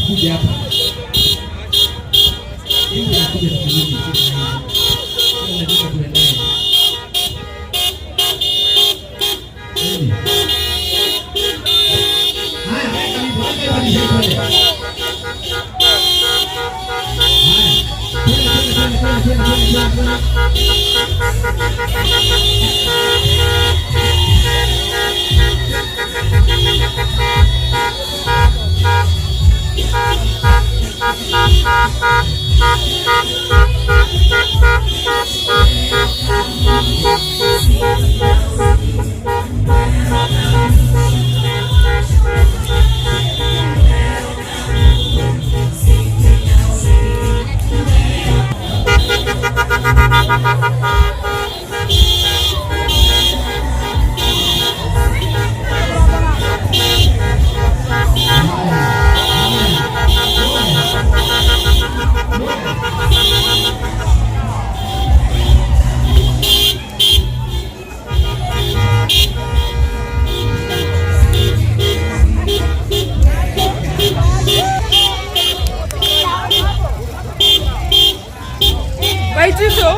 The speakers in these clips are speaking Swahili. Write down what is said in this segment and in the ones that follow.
Tukuje hapa. Hivi nakuja tukirudi. Sio lazima tuendelee. Nini? Haya, weka wimbo, weka hiyo DJ twende. Haya. Twende, twende, twende, twende, twende, twende, twende. Waititu.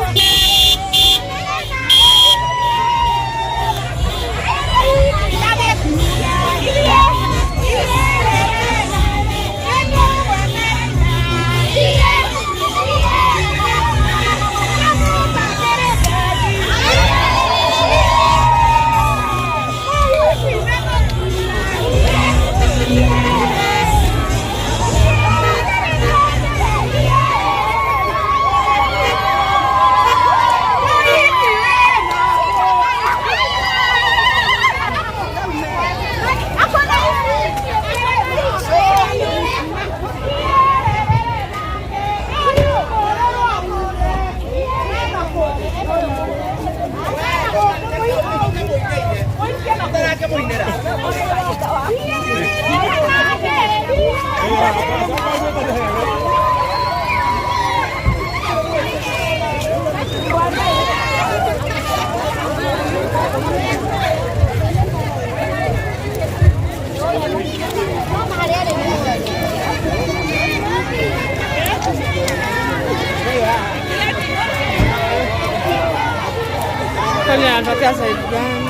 Kwani anatokea side gani?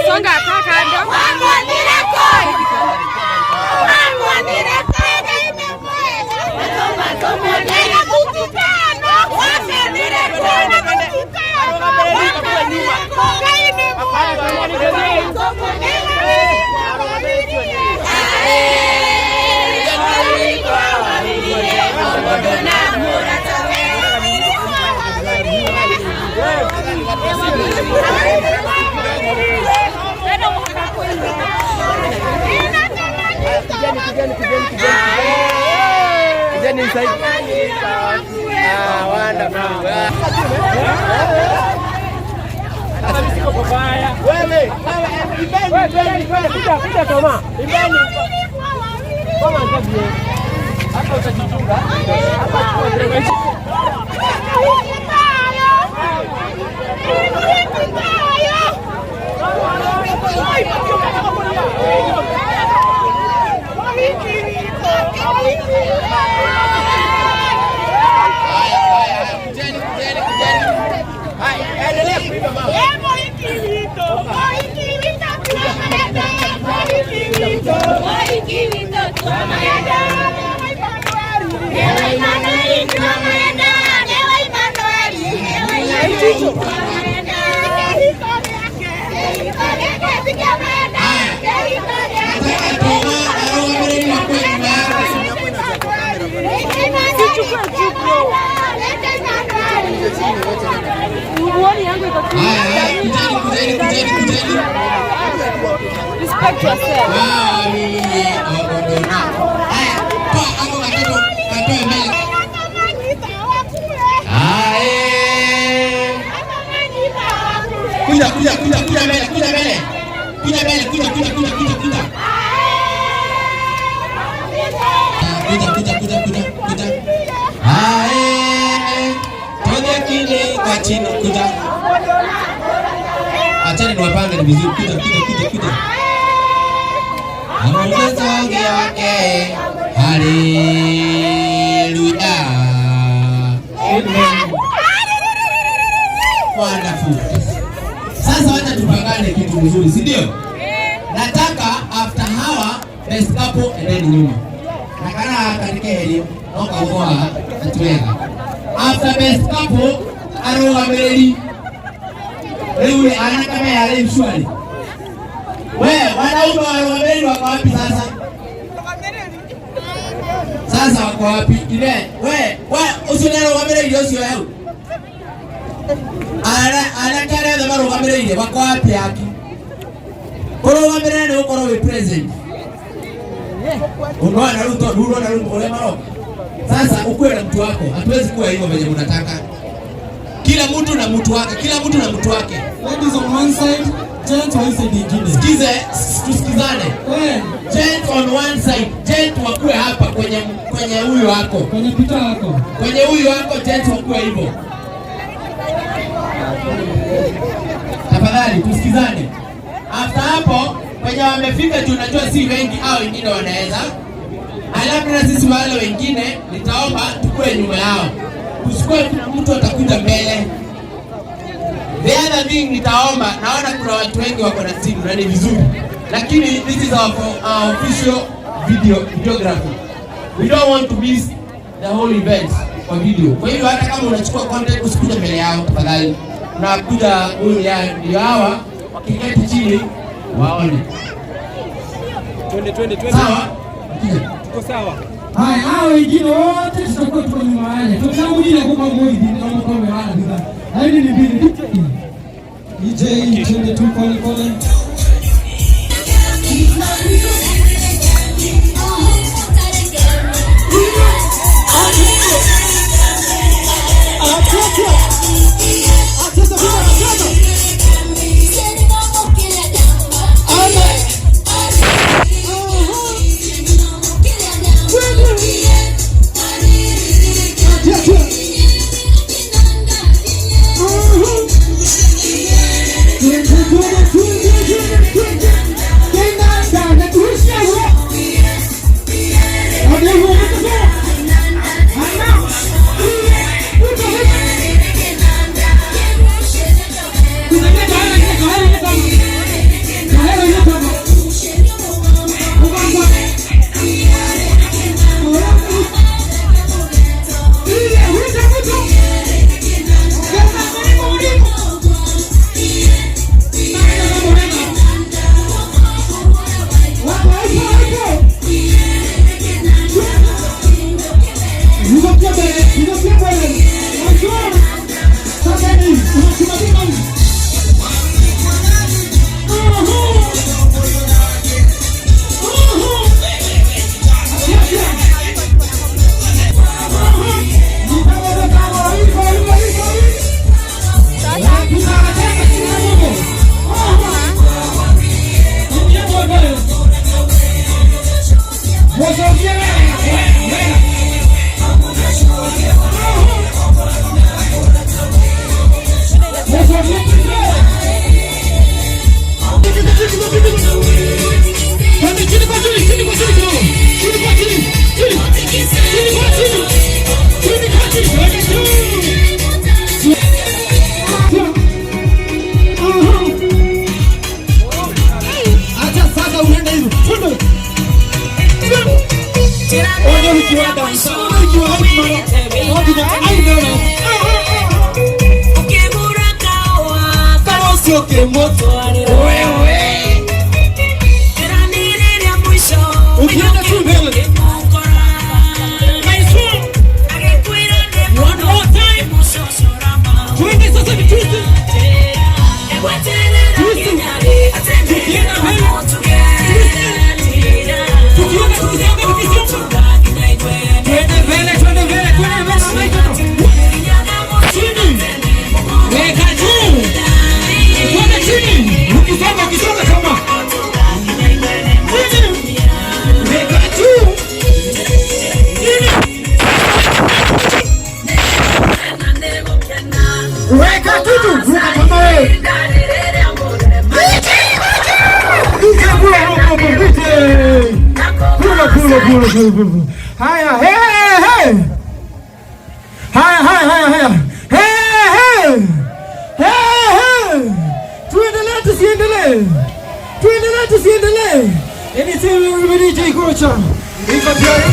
Songa, kaa kando. Kijani, kijani, kijani, kijani inside. Ah, wonderful. Wewe, wewe, ibeni, ibeni, ibeni. Kuja, kuja kama. Ibeni. Kama ndio. Hapa utajichunga. Hapa chukua. Haya, haya, kujeni, kujeni, kujeni. Haya, endelea kuimba mama. Nataka Toma arũgamĩrĩri wakwe nyuma yako. Sichukue juu bro. Uoni yangu iko chini. Haya, haya, kujeni, kujeni, kujeni, kujeni. Respect yourself. Haya, toa hapo katoto, katoe mbele. Ae. Kuja, kuja, kuja, kuja mbele, kuja mbele. Kuja mbele, kuja, kuja, kuja, kuja, kuja. Kuja, kuja, kuja, kuja, kuja. Ae. Tonya kile kwa chini, kuja. Acheni niwapange ni vizuri. Kuja, kuja, kuja, kuja. Amugesonge wake. Haleluya. Amen. Wonderful. Sasa wacha tupangane kitu mzuri, si ndio? Nataka after hawa best couple endeni nyuma. Nakana katika helio no kaugoa atuwega. After best couple arũgamĩrĩri rĩu rĩ anake mea rĩu surely. We wanaume warũgamĩrĩri wako wapi sasa? Sasa wako wapi? Ile we we ũcio nĩ arũgamĩrĩire ũcio hau. Anake arĩa othe marũgamĩrĩire wako wapi aki? Kũrũgamĩrĩra nĩ gũkorwo wĩ present. Unaona rĩu to unaona rĩu ũrĩa maroka. Sasa ukuwe na mtu wako, hatuwezi kuwa hivyo venye mnataka. Kila mtu na mtu wake, kila mtu na mtu wake. Ladies on one side, gents wa side nyingine. Sikize, tusikizane. Eh, Gent on one side, gent wakuwe hapa kwenye huyu wako. Kwenye picha yako. Kwenye huyu wako gent wakuwe hivyo. Tafadhali tusikizane. After hapo wenye wamefika juu najua si wengi au wengine wanaweza. Alafu na sisi wale wengine nitaomba tukue nyuma yao. Tusikue mtu atakuja mbele. The other thing nitaomba, naona kuna watu wengi wako na simu na ni vizuri. Lakini this is our official videography. We don't want to miss the whole event kwa video. Kwa hivyo hata kama unachukua content usikuje mbele yao tafadhali. Unakuja huyu ya ndio hawa wakiketi chini waone. Twende, twende, twende. Sawa? Tuko sawa. Haya, hao wengine wote tutakuwa tuko nyuma yale. Tunamulia kwa mwili na mkono wala bidhaa. Haini ni mbili. DJ, twende tu pole pole. Ikiwa dansa, ikiwa mara, no nginya ainona. Karocio kĩmoto wewe. Ukienda tu mbele. Nice one. One more time. Twende sasa ni twist. Twist. Tukienda mbele. Tukienda tukisonga tukisonga. Twende mbele, twende mbele, twende mbele. Chini. Weka juu. Twende chini. Ukisonga ukisonga kama. Chini. Weka juu. Chini. Weka kitu. Ruka kama wewe. DJ pulo pulo DJ. Pulo pulo pulo pulo pulo. Haya, hey hey. Haya haya haya haya. Hey hey. Hey hey. Tuendelee tusiendelee? Tuendelee tusiendelee? Anything with DJ Kocha. Iko tayari.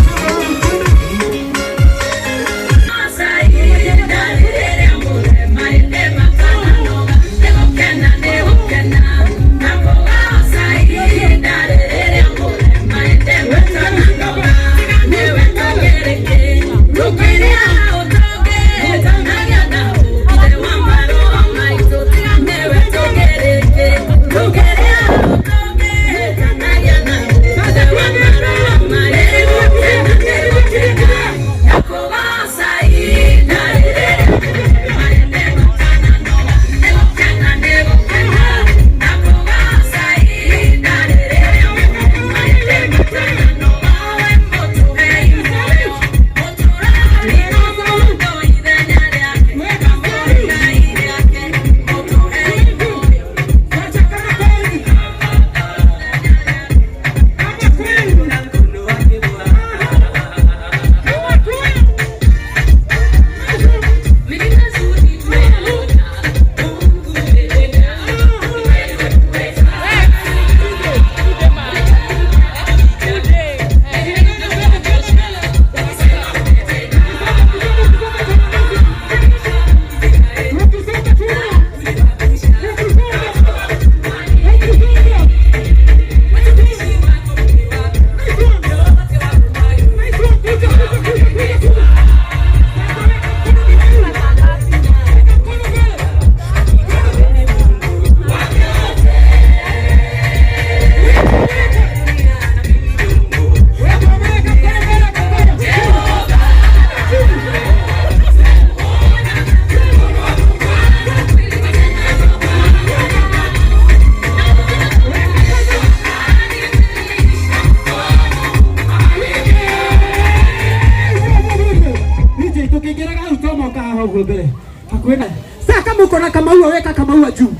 DJ tukiingĩraga hau tomokaga hau mbere hakuhĩ na sasa. Kama uko na kamaua, weka kamaua juu.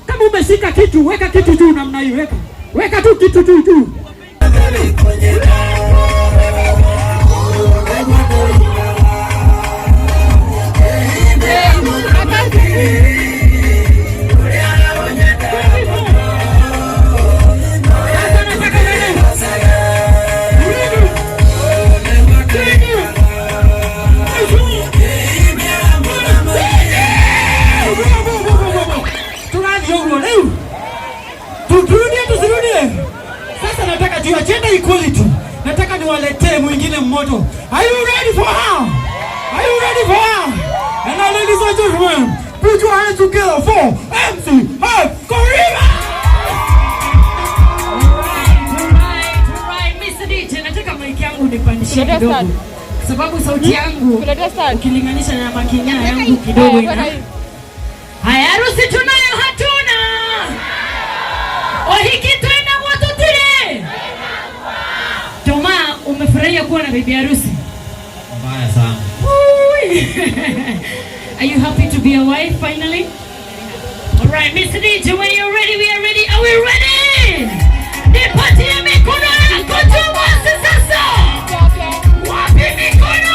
Kama umeshika kitu, weka kitu juu namna hiyo, weka weka tu kitu juu juu. Sasa nataka nani? Rudi. Chini. Turathiĩ ũguo rĩu, turudie tusirudie? Sasa nataka juu ya gender equality, nataka niwaletee mwingine mmoto. Are you ready for her? Are you ready for her? And now, ladies and gentlemen, put your hands together for MC F Karima. Alright, Mr. DJ, nataka mic yangu nipandishie kidogo. Sababu sauti yangu ukilinganisha na makinya yangu kidogo ina. Haya, harusi tunayo hatuna? Ohiki twina watutire. Toma, umefurahia kuwa na bibi harusi? Mbaya sana. Ui. Are you happy to be a wife finally? All right, Mr. DJ, when you're ready, we are ready. Are we ready? Nipatie mikono yako juu basi sasa. Wapi mikono?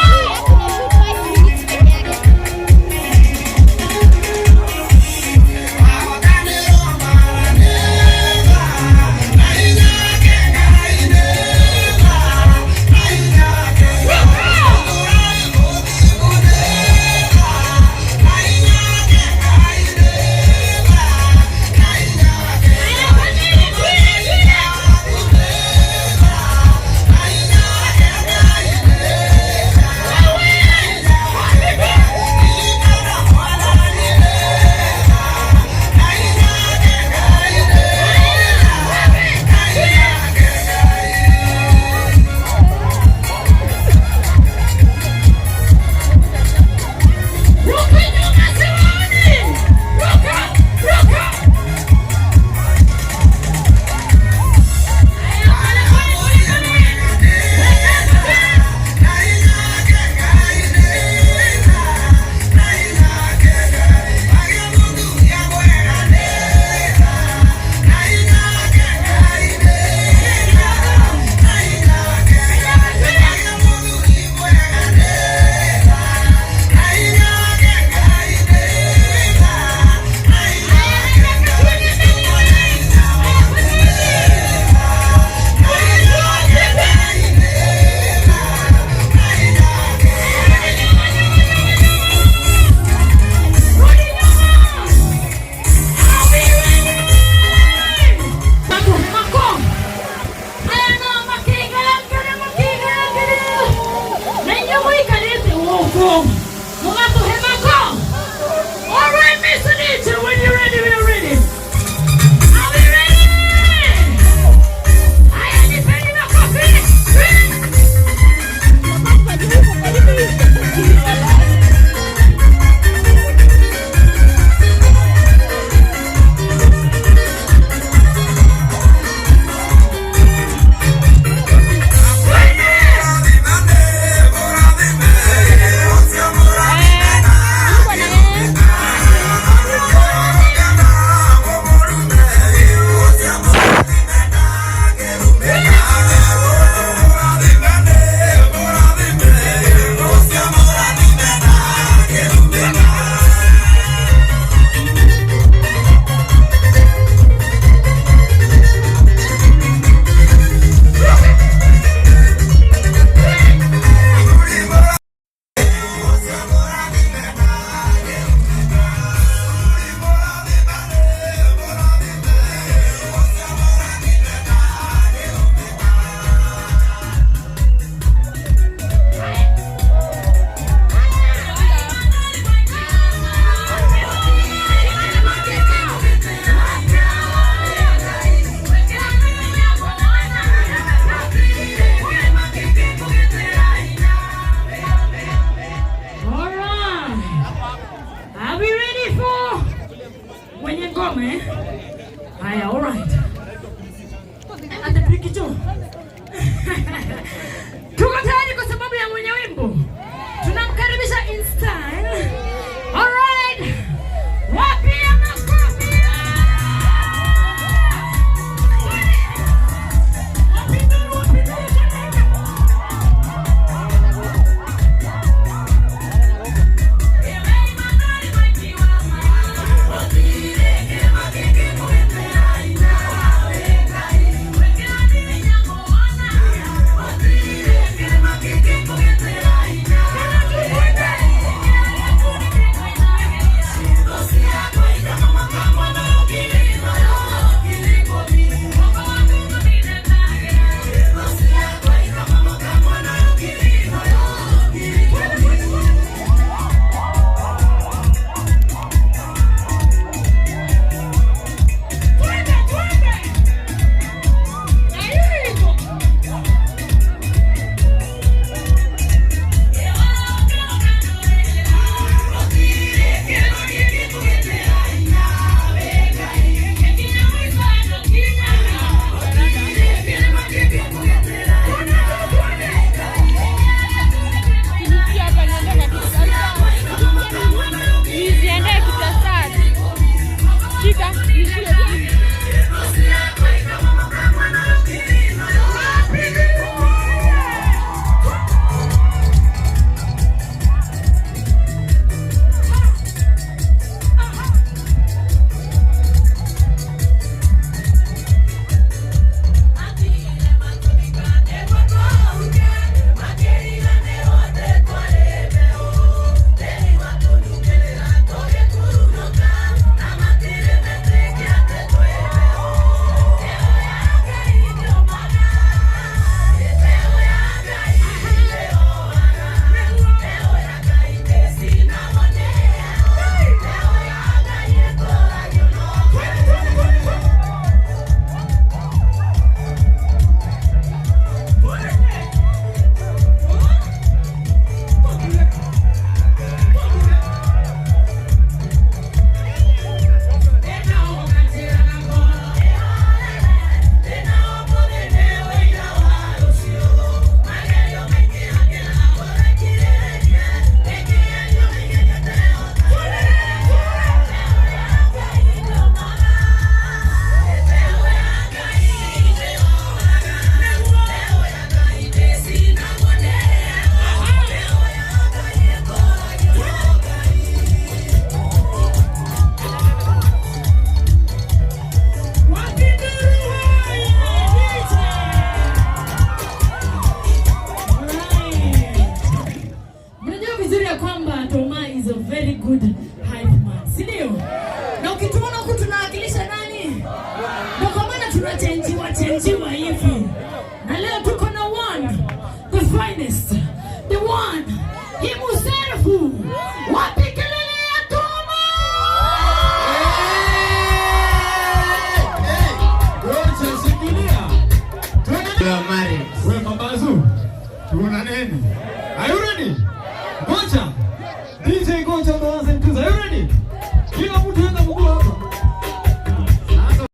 Ndio kwa maana tunachenjiwa chenjiwa hivi, na leo tuko na one, the finest, the one himself. Wapi kelele ya Toma? Wote shikilia. We are married. Wewe mabazu. Tuona nini? Are you ready?